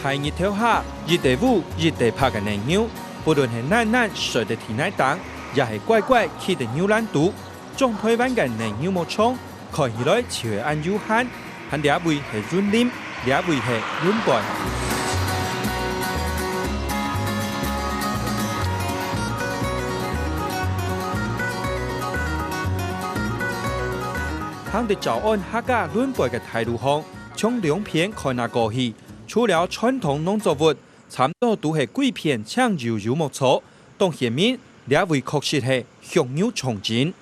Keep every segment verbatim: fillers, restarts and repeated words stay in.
在日頭下，一垤舞一垤拍个奶牛，不論係懶懶睡在地泥頂，也係乖乖企在牛欄肚，種臺灣个奶牛牧場，看起來就係恁有閒。還這位係雲林，這位係崙背。行在詔安客家崙背个大路項，從兩片看啊過去，除了傳統農作物， 差毋多都係歸片青油油牧草，當顯明，這位確實係畜牛重鎮。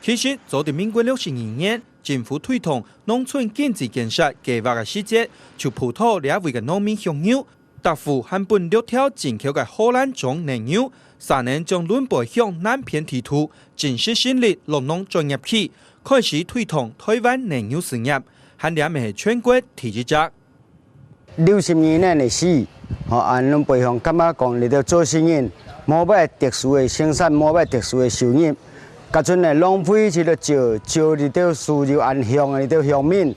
其實，早在民國六十二年，政府推動農村經濟建設計畫个時節，就輔導這位个農民畜牛，逐戶還分六條進口个荷蘭種奶牛，儕人將崙背鄉南片地圖正式成立落農專業區，開始推動臺灣奶牛事業，還這乜係全國第一隻。 六十二年个時，吼，恁崙背鄉感覺講，這兜做生意，無愛特殊个生產，無愛特殊个收入。該陣呢，浪費就著借，借這兜輸入恁鄉个這兜鄉民，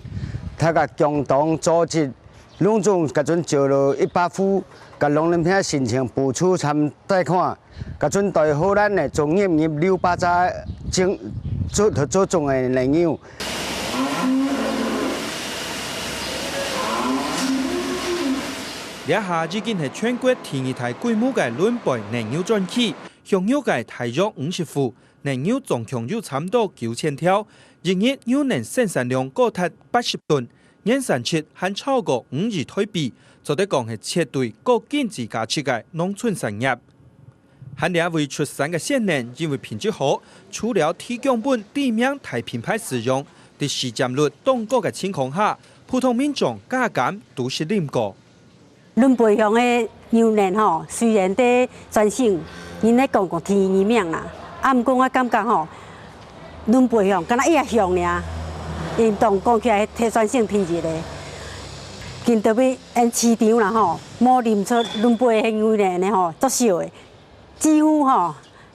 大家共同組織，攏總該陣借了一百戶，佮農林廳申請補助參貸款。 該陣對荷蘭个種入入六百隻種，做，做種个奶牛。這下已經係全國第二大規模个崙背奶牛專區，畜牛个大約五十戶，奶牛總共有差毋多九千條，一日牛奶生產量高達八十噸， 年產值還超過五億臺幣，做得講係絕對高經濟價值个農村產業。還這位出產个鮮奶，因為品質好，除了提供分知名大品牌使用，在市占率當高个情況下，普通民眾加減都係啉過。崙背鄉个牛奶吼，雖然在全省，人咧講講第二名啦，啊，毋過𠊎感覺吼， 崙背鄉，敢若一下鄉爾，應當講起來係全省第一个。今特別𫣆市場啦吼，無啉出崙背个牛奶呢吼，足少个，幾乎吼，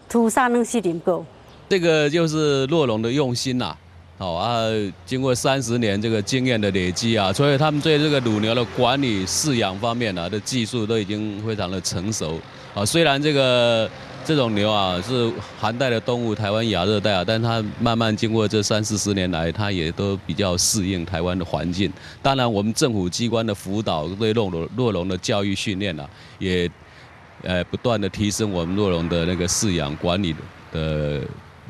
屠殺攏試啉過。這個就是酪農的用心啦。好啊，經過三十年這個經驗的累積啊，所以他們對這個乳牛的管理、飼養方面啊，的技術都已經非常的成熟。 啊，雖然這個，這種牛啊，是寒帶的動物，臺灣亞熱帶啊，但它慢慢經過這三四十年來，它也都比較適應臺灣的環境。當然，我們政府機關的輔導，對酪農，酪農的教育訓練啊，也，呃，不斷地提升我們酪農的那個飼養管理的 的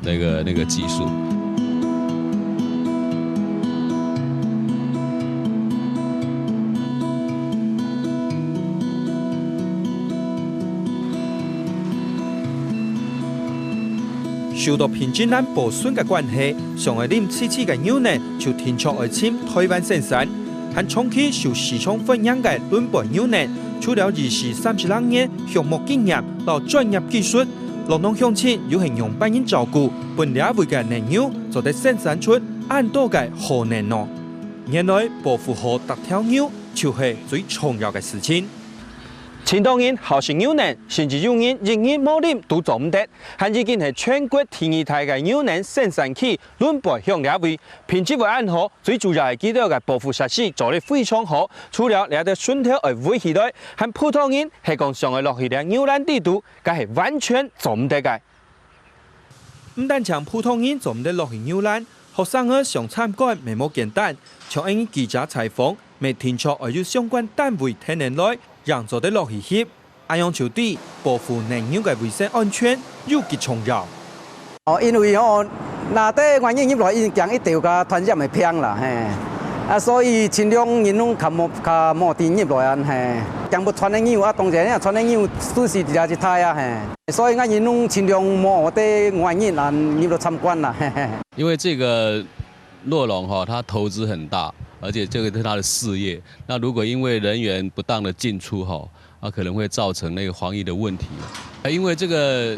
那個，那個技術。受到品質難保存个關係，想愛啉試試个牛奶就定著愛尋臺灣生產。還長期受市場歡迎个崙背牛奶，除了二十、三十零年畜牧經驗摎專業技術， 落農鄉親又係仰般人照顧，分這位个奶牛做得生產出恁多个好奶呢？原來保護好逐條牛就係最重要个事情。盡多人好食牛奶，甚至有人一日無啉都做毋得，還已經係全國第二大个牛奶生產區崙背鄉這位，品質會恁好，最主要係佢兜个保護設施做得非常好。除了這兜筍頭愛圍起來，還普通人係講想愛落去這牛欄底肚， 該係完全做毋得个。毋單淨普通人做毋得落去牛欄，學生仔想參觀乜無簡單，像𫣆記者採訪，乜定著愛有相關單位跈等來，正做得落去翕。恁樣就知保護奶牛个衛生安全有幾重要。哦，因為吼，若帶外人入來，因驚一兜个傳染个病啦，嘿。啊，所以盡量人攏較無，較無踮入來啊，嘿。驚會傳染牛啊，當然啊，傳染牛損失也是大啊，嘿。 所以𠊎人攏盡量無帶外人啊入來參觀啦。因為這個酪農哈，他投資很大，而且這個是他的事業。那如果因為人員不當的進出哈，那可能會造成那個防疫的問題。因為這個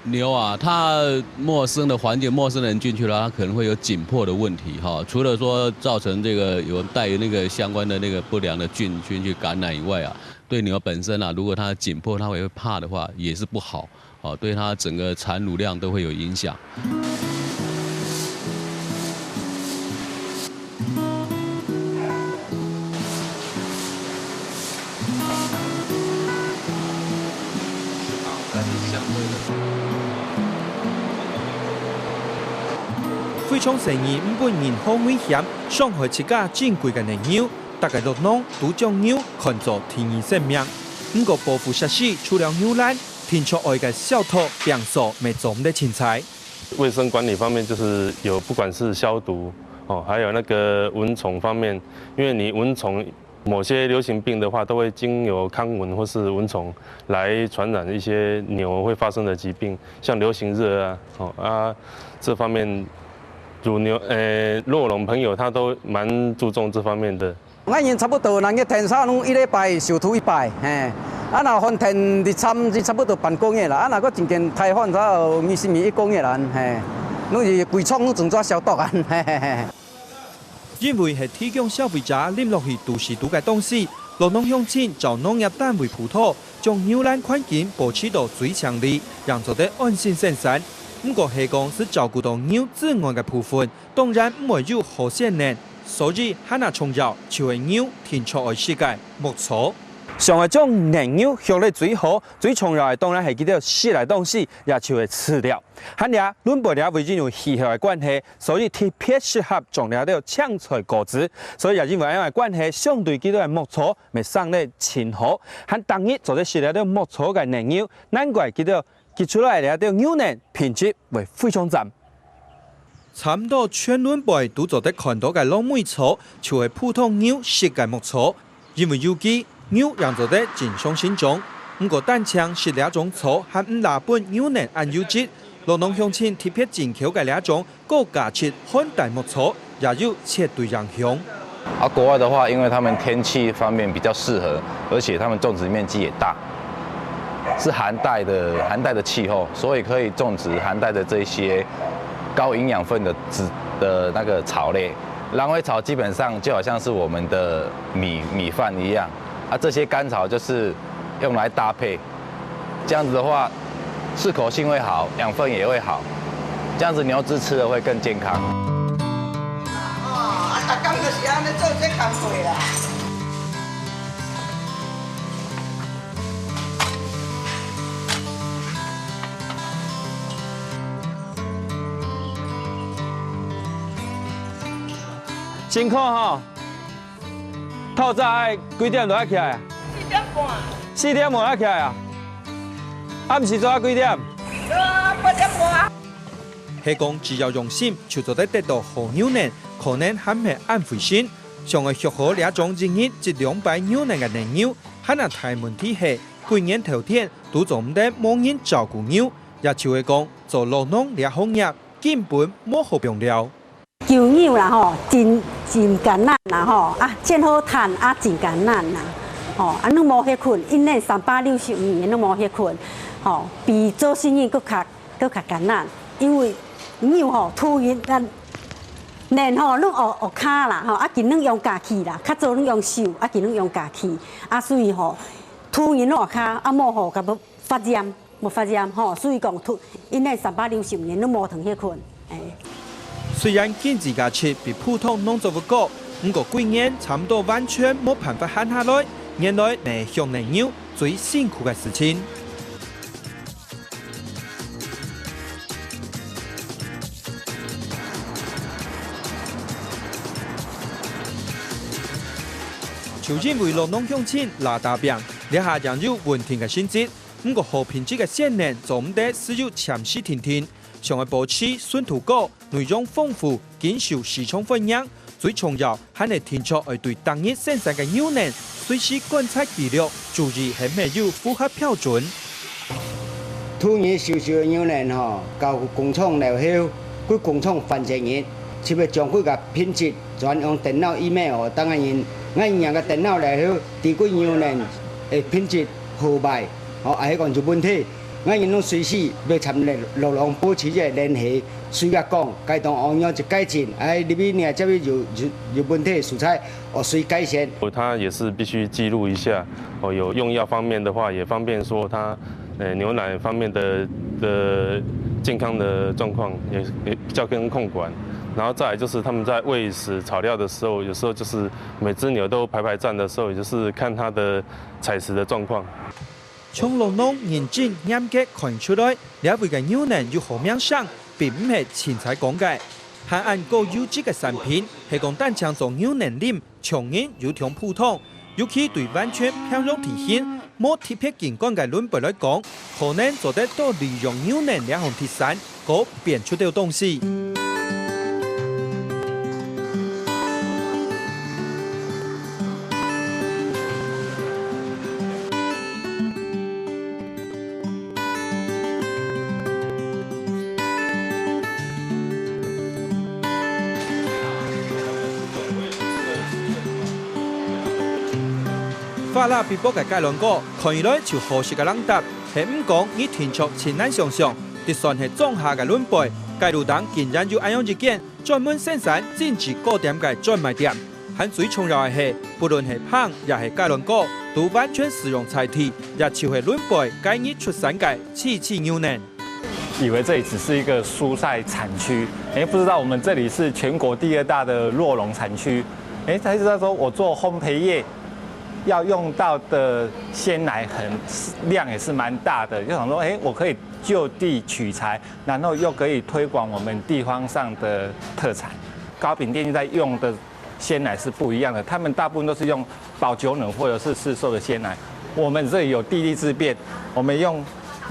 牛啊，它陌生的環境、陌生人進去了，它可能會有緊迫的問題哈。除了說造成這個有帶那個相關的那個不良的菌群去感染以外啊， 對牛本身啊，如果它緊迫，它也會怕的話，也是不好，哦，對它整個產乳量都會有影響。非常細義毋分任何危險，傷害自家珍貴个乳牛，逐个落農都將牛看做第二性命。毋過保護設施除了牛欄，停畜愛个消毒、冰鎖乜做毋得清採。衛生管理方面，就是有不管是消毒哦，还有那个蚊虫方面，因为你蚊虫某些流行病的话，都会经由康蚊或是蚊虫来传染一些牛会发生的疾病，像流行热啊，哦啊，这方面乳牛，呃，落农朋友他都蛮注重这方面的。𠊎人差不多人个田沙攏一禮拜收除一擺，嘿，啊若換田日站就差不多半個月啦，啊若个真正大漢差不多二十日一個月啦，嘿，攏是規廠攏總做消毒啊，嘿嘿嘿。 因為係提供消費者淋落去都市肚个東西，落農鄉親照農業單位輔導，將牛欄環境保持到最淨俐，正做得安心生產。毋過係講係照顧到牛之外个部分，當然毋會有好先呢。所以還較重要就係牛定著愛食个牧草。想愛將乳牛畜得最好，最重要个當然係佢兜食个東西，也就係飼料。還這，崙背這位因為氣候个關係， 所以特別適合種這兜青菜果子，所以也因為恁樣个關係，相對佢兜个牧草乜生得盡好，還逐日做得食這兜牧草个乳牛，難怪佢兜擠出來這兜牛奶品質會非常讚。差毋多全崙背都做得看到个老尾草，就係普通牛食个牧草， 因為有佢，牛正做得正常生長。毋過單淨食這種草還毋罅分牛奶恁優質，落農鄉親特別進口个這種高價值寒帶牧草，也有絕對影響。啊，國外的話，因為他們天氣方面比較適合，而且他們種植面積也大，是寒帶的寒帶的氣候，所以可以種植寒帶的這些高營養分的植的那個草類。 狼尾草基本上就好像是我們的米米飯一樣，啊，這些乾草就是用來搭配，這樣子的話，適口性會好，養分也會好，這樣子牛隻吃了會更健康。哦，啊，逐工就是安尼做這工課啦。 辛苦吼！透早愛幾點就愛起來啊？四點半。四點半愛起來啊？暗時做到幾點？做到八點半。係講只要用心，就做得得到好牛奶，可能還毋係恁費心。想愛畜好這種一日一兩擺牛奶个乳牛，還較大問題係，幾年頭前都做毋得無人照顧牛，也就係講做落農這行業根本無好放尞。 勼牛啦吼，真真艱難啦吼，啊，真好趁啊，真艱難啦，吼，啊，攏無歇睏，一年三百六十五日攏無歇睏，吼，比做生意閣較閣較艱難，因為牛吼，突然啊，人吼，攏學學跤啦，吼，啊，緊攏用家己啦，較早攏用手，啊，緊攏用家己，啊，所以吼，突然攏學跤，啊，無吼，甲要發炎。 無發炎吼，所以講，因為三百六十年攏無通歇睏，哎。雖然經濟價值比普通農作物高，毋過幾年差毋多完全無辦法閒下來，原來係畜奶牛最辛苦个事情。就因為落農鄉親罅打拚，這下正有穩定个成績。 毋過好品質个鮮奶做毋得只有暫時停停，想愛保持純度高、內容豐富、經受市場歡迎，最重要還係定著愛對逐日生產个牛奶隨時觀察記錄，注意係毋係有符合標準。土耳其收收个牛奶吼，交工廠了後，去工廠翻一日，就會將佢个品質轉用電腦email，當然因，𠊎因个電腦了後，知佢牛奶个品質好歹。 吼，抑係講有問題，𠊎人攏隨時愛參聯絡，保持這个聯繫，隨佢講，該當按樣去改進，哎，入去呢，這位有有有問題的所在，哦，隨改善。它也是必须記錄一下，哦，有用藥方面的話，也方便說它，呃，牛奶方面的的健康的状况也也比较跟控管。然后再来就是他们在喂食草料的时候，有时候就是每只牛都排排站的时候，也就是看它的采食的状况。 從落農認真嚴格看出來，這位个牛奶有好名聲，並毋係凊彩講个。還恁高優質个產品，係講單淨做牛奶啉， 像人有忒普通，尤其對完全平常體型、無特別景觀个卵貝來講，可能做得多利用牛奶這項特產，過變出兜東西。 花啦嗶啵个雞卵糕，看起來就好食个零嗒，係毋講你定著盡難想像，就算係莊下个卵貝，街路頂竟然有恁樣一間專門生產精緻糕點个專賣店。還最重要个係，不論係麭也係雞卵糕，都完全使用在地，也就係卵貝該日出產个七七牛奶。 以為這裡只是一個蔬菜產區，誒，不知道我們這裡是全國第二大的酪農產區。誒，才知道說我做烘焙業要用到的鮮奶很，量也是蠻大的，就想說，誒，我可以就地取材，然後又可以推廣我們地方上的特產。糕餅店在用的鮮奶是不一樣的，他們大部分都是用保久乳或者是市售的鮮奶。我們這裡有地利之便，我們用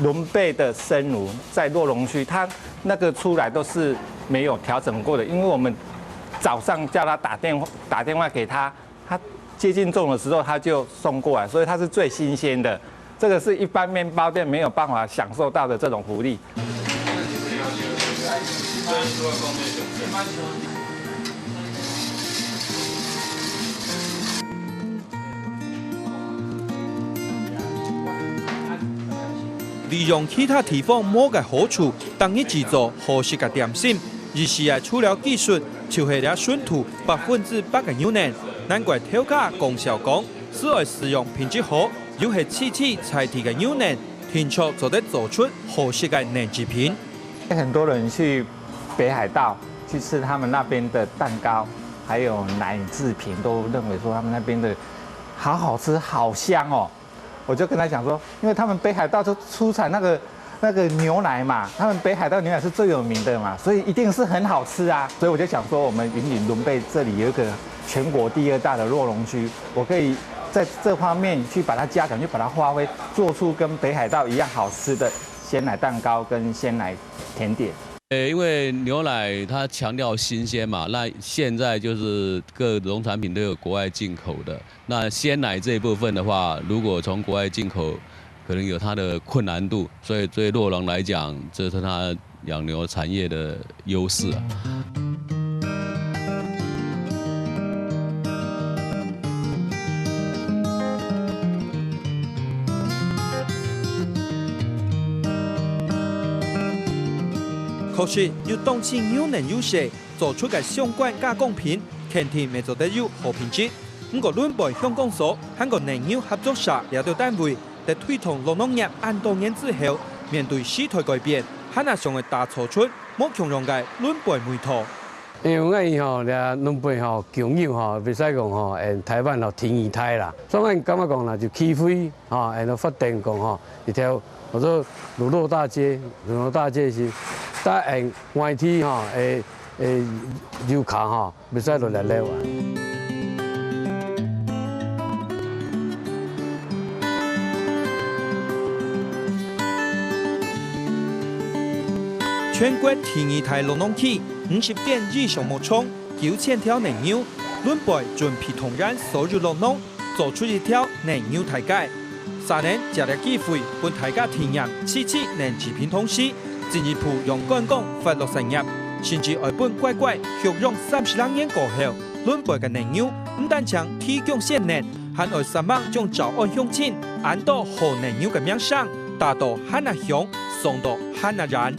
輪備的生乳，在酪農區，它那個出來都是沒有調整過的，因為我們早上叫他打電話，打電話給他，他接近中的時候他就送過來，所以它是最新鮮的。 這個是一般麵包店沒有辦法享受到的這種福利。利用其他地方無个好處，逐日製作好食个點心，意思係除了技術，就係這純度百分之百个牛奶。難怪頭家講笑講，只愛使用品質好， 又係七七在地个牛奶，定著做得做出好食个奶製品。很多人去北海道去吃他們那邊的蛋糕，還有奶製品，都認為說他們那邊的好好吃、好香哦。我就跟他講說，因為他們北海道就出產那個那個牛奶嘛，他們北海道牛奶是最有名的嘛，所以一定是很好吃啊。所以我就想說，我們雲林崙背這裡有一個全國第二大的酪農區，我可以在這方面去把它加強，去把它發揮，做出跟北海道一樣好吃的鮮奶蛋糕跟鮮奶甜點。呃，因為牛奶它強調新鮮嘛，那現在就是各農產品都有國外進口的。那鮮奶這一部分的話，如果從國外進口，可能有它的困難度，所以對酪農來講，這是它養牛產業的優勢啊。 確實，有當地牛奶優勢，做出个相關加工品，肯定乜做得有好品質。毋過，崙背鄉公所還過奶牛合作社這兜單位，在推動酪農業恁多年之後，面對時代改變，還係想愛打造出無共樣个崙背味道。 因為𠊎吼，這崙背吼，共有吼，會使講吼，誒，臺灣吼第二大啦。所以𠊎感覺講啦，就機會吼，誒，發展講吼，一條叫做乳酪大街，乳酪大街是帶領外地吼，誒，誒，遊客吼，會使落來來玩。 全國第二大酪農區，五十間以上牧場，九千條奶牛，崙背準備動員所有酪農，做出一條奶牛大街。儕人藉這機會，分大家體驗七七奶製品同時，進一步用觀光活絡產業，甚至愛分乖乖畜養三十零年過後，崙背个奶牛毋單淨提供鮮奶，還愛煞猛將詔安鄉親，恁多好奶牛个名聲，打到還較響，送到還較遠。